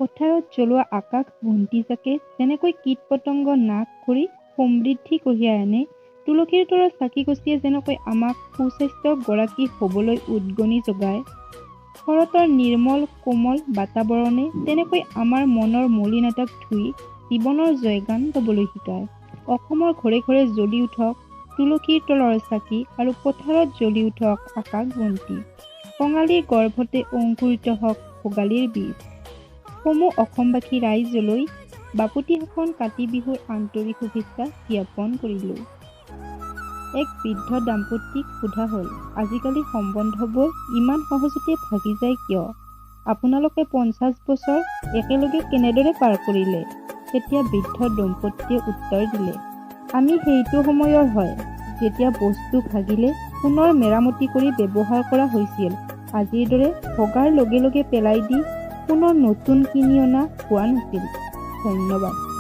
পথাৰত জ্বলোৱা আকাশ বন্তিজাকে যেনেকৈ কীট-পতংগ নাশ কৰি সমৃদ্ধি কঢ়িয়াই আনে, তুলসীৰ তলৰ চাকিগছিয়ে যেনেকৈ আমাক সুস্বাস্থ্যৰ গৰাকী হ'বলৈ উদগনি যোগায়, শৰতৰ নিৰ্মল কোমল বাতাবৰণে তেনেকৈ আমাৰ মনৰ মলিনতাক ধুই জীৱনৰ জয়গান গাবলৈ শিকায়। অসমৰ ঘৰে ঘৰে জ্বলি উঠক তুলসীৰ তলৰ চাকি আৰু পথাৰত জ্বলি উঠক আকাশ বন্তি। কঙালীৰ গৰ্ভতে অংকুৰিত হওক ভোগালীৰ বীজ। সমূহ অসমবাসী ৰাইজলৈ বাপতিসাহোন কাতি বিহুৰ আন্তৰিক শুভেচ্ছা জ্ঞাপন কৰিলোঁ। এক বৃদ্ধ দম্পতীক সোধা হ'ল, আজিকালি সম্বন্ধবোৰ ইমান সহজতে ভাগি যায় কিয়? আপোনালোকে 50 বছৰ একেলগে কেনেদৰে পাৰ কৰিলে? তেতিয়া বৃদ্ধ দম্পতীয়ে উত্তৰ দিলে, আমি সেইটো সময়ৰ হয়, যেতিয়া বস্তু ভাগিলে পুনৰ মেৰামতি কৰি ব্যৱহাৰ কৰা হৈছিল। আজিৰ দৰে ভগাৰ লগে লগে পেলাই দি পুনৰ নতুন কিনি অনা হোৱা নাছিল। ধন্যবাদ।